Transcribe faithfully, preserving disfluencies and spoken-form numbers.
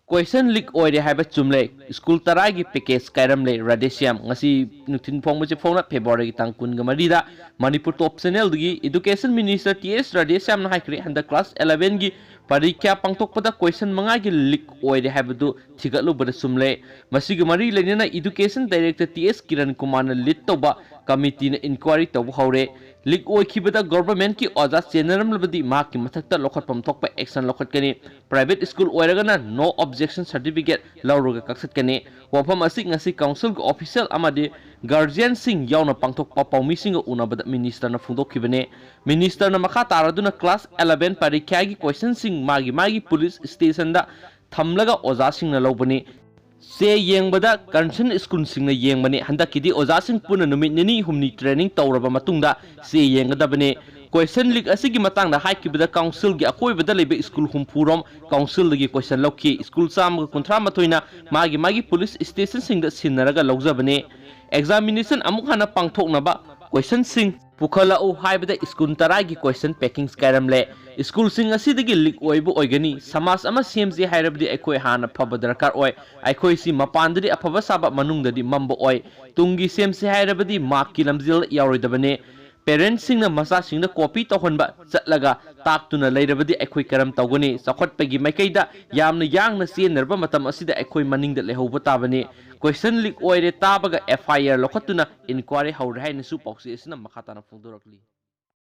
Question leak ꯑꯣꯏꯔꯦ ꯍꯥꯏꯕ ꯆꯨꯝꯂꯦ꯫ School ꯇꯔꯥꯒꯤ package ꯀꯥꯏꯔꯝꯂꯦ꯫ ꯔꯥꯙꯦꯁ꯭ꯌꯥꯝ꯫ ꯉꯁꯤ ꯅꯨꯡꯊꯤꯜ ꯐꯣꯡꯕꯁꯤ ꯐꯣꯡꯅ February ꯒꯤ ꯇꯥꯡ ꯀꯨꯟꯒ ꯃꯔꯤꯗ Manipur Top Channel ꯗꯒꯤ Education Minister ꯇꯤ ꯑꯦꯁ ꯔꯥꯙꯦꯁ꯭ꯌꯥꯝꯅ ꯍꯥꯏꯈ꯭ꯔꯦ, ꯍꯟꯗꯛ class eleven ꯒꯤ ꯄꯔꯤꯈ꯭ꯌꯥ ꯄꯥꯡꯊꯣꯛꯄꯗ question ꯃꯉꯥꯒꯤ leak ꯑꯣꯏꯔꯦ ꯍꯥꯏꯕꯗꯨ ꯊꯤꯒꯠꯂꯨꯕꯗ ꯆꯨꯝꯂꯦ꯫ ꯃꯁꯤꯒ ꯃꯔꯤ ꯂꯩꯅꯅ Education Director ꯇꯤ ꯑꯦꯁ ꯀꯤꯔꯟ ꯀꯨꯃꯥꯔꯅ lead ꯇꯧꯕ committee ꯅ inquiry ꯇꯧꯕ ꯍꯧꯔꯦ꯫ Leak ꯑꯣꯏꯈꯤꯕꯗ government ꯀꯤ ꯑꯣꯖꯥ ꯆꯦꯟꯅꯔꯝꯂꯕꯗꯤ ꯃꯍꯥꯛꯀꯤ ꯃꯊꯛꯇ ꯂꯧꯈꯠꯐꯝ ꯊꯣꯛꯄ action ꯂꯧꯈꯠꯀꯅꯤ꯫ Private school ꯑꯣꯏꯔꯒꯅ no objection certificate ꯂꯧꯔꯒ ꯀꯛꯊꯠꯀꯅꯤ꯫ ꯋꯥꯐꯝ ꯑꯁꯤ ꯉꯁꯤ council ꯒꯤ official ꯑꯃꯗꯤ guardian ꯁꯤꯡ ꯌꯥꯎꯅ ꯄꯥꯡꯊꯣꯛꯄ ꯄꯥꯎꯃꯤꯁꯤꯡꯒ ꯎꯅꯕꯗ minister ꯅ ꯐꯣꯡꯗꯣꯛꯈꯤꯕꯅꯤ꯫ Minister ꯅ ꯃꯈꯥ ꯇꯥꯔꯗꯨꯅ class eleven ꯄꯔꯤꯈ꯭ꯌꯥꯒꯤ question ꯁꯤꯡ ꯃꯥꯒꯤ ꯃꯥꯒꯤ police station ꯗ ꯊꯝꯂꯒ ꯑꯣꯖꯥꯁꯤꯡꯅ ꯂꯧꯕꯅꯤ꯫ ꯆꯦ ꯌꯦꯡꯕꯗ concerned school ꯁꯤꯡꯅ ꯌꯦꯡꯕꯅꯤ꯫ ꯍꯟꯗꯛꯀꯤꯗꯤ ꯑꯣꯖꯥꯁꯤꯡ ꯄꯨꯟꯅ ꯅꯨꯃꯤꯠ ꯅꯤꯅꯤ ꯍꯨꯝꯅꯤ training ꯇꯧꯔꯕ ꯃꯇꯨꯡꯗ ꯆꯦ ꯌꯦꯡꯒꯗꯕꯅꯤ꯫ Question leak ꯑꯁꯤꯒꯤ ꯃꯇꯥꯡꯗ ꯍꯥꯏꯈꯤꯕꯗ council ꯒꯤ ꯑꯀꯣꯏꯕꯗ ꯂꯩꯕ school ꯍꯨꯝꯐꯨ ꯔꯣꯝ council ꯗꯒꯤ question ꯂꯧꯈꯤ꯫ School ꯆꯥꯝꯃꯒ ꯀꯨꯟꯊ꯭ꯔꯥ ꯃꯥꯊꯣꯏꯅ ꯃꯥꯒꯤ ꯃꯥꯒꯤ police station ꯁꯤꯡꯗ ꯁꯤꯟꯅꯔꯒ ꯂꯧꯖꯕꯅꯤ꯫ Examination ꯑꯃꯨꯛ ꯍꯟꯅ ꯄꯥꯡꯊꯣꯛꯅꯕ question ꯁꯤꯡ ꯄꯨꯈꯠꯂꯛꯎ ꯍꯥꯏꯕꯗ school ꯇꯔꯥꯒꯤ question packings ꯀꯥꯏꯔꯝꯂꯦ꯫ School ꯁꯤꯡ ꯑꯁꯤꯗꯒꯤ leak ꯑꯣꯏꯕ ꯑꯣꯏꯒꯅꯤ꯫ ꯁꯃꯥꯖ ꯑꯃ ꯁꯦꯝꯁꯤ ꯍꯥꯏꯔꯕꯗꯤ ꯑꯩꯈꯣꯏ ꯍꯥꯟꯅ ꯐꯕ ꯗꯔꯀꯥꯔ ꯑꯣꯏ꯫ ꯑꯩꯈꯣꯏꯁꯤ ꯃꯄꯥꯟꯗꯗꯤ ꯑꯐꯕ ꯁꯥꯕ, ꯃꯅꯨꯡꯗꯗꯤ ꯃꯝꯕ ꯑꯣꯏ꯫ ꯇꯨꯡꯒꯤ ꯁꯦꯝꯁꯤ ꯍꯥꯏꯔꯕꯗꯤ ꯃꯍꯥꯛꯀꯤ ꯂꯝꯖꯦꯜ ꯌꯥꯎꯔꯣꯏꯗꯕꯅꯤ꯫ Parents ꯁꯤꯡꯅ ꯃꯆꯥꯁꯤꯡꯗ copy ꯇꯧꯍꯟꯕ ꯆꯠꯂꯒ ꯇꯥꯛꯇꯨꯅ ꯂꯩꯔꯕꯗꯤ ꯑꯩꯈꯣꯏ ꯀꯔꯝ ꯇꯧꯒꯅꯤ? ꯆꯥꯎꯈꯠꯄꯒꯤ ꯃꯥꯏꯀꯩꯗ ꯌꯥꯝꯅ ꯌꯥꯡꯅ ꯆꯦꯟꯅꯔꯕ ꯃꯇꯝ ꯑꯁꯤꯗ ꯑꯩꯈꯣꯏ ꯃꯅꯤꯡꯗ ꯂꯩꯍꯧꯕ ꯇꯥꯕꯅꯤ꯫ Question leak ꯑꯣꯏꯔꯦ ꯇꯥꯕꯒ F I R ꯂꯧꯈꯠꯇꯨꯅ inquiry ꯍꯧꯔꯦ ꯍꯥꯏꯅꯁꯨ ꯄꯥꯎꯆꯦ ꯑꯁꯤꯅ ꯃꯈꯥ ꯇꯥꯅ ꯐꯣꯡꯗꯣꯔꯛꯂꯤ꯫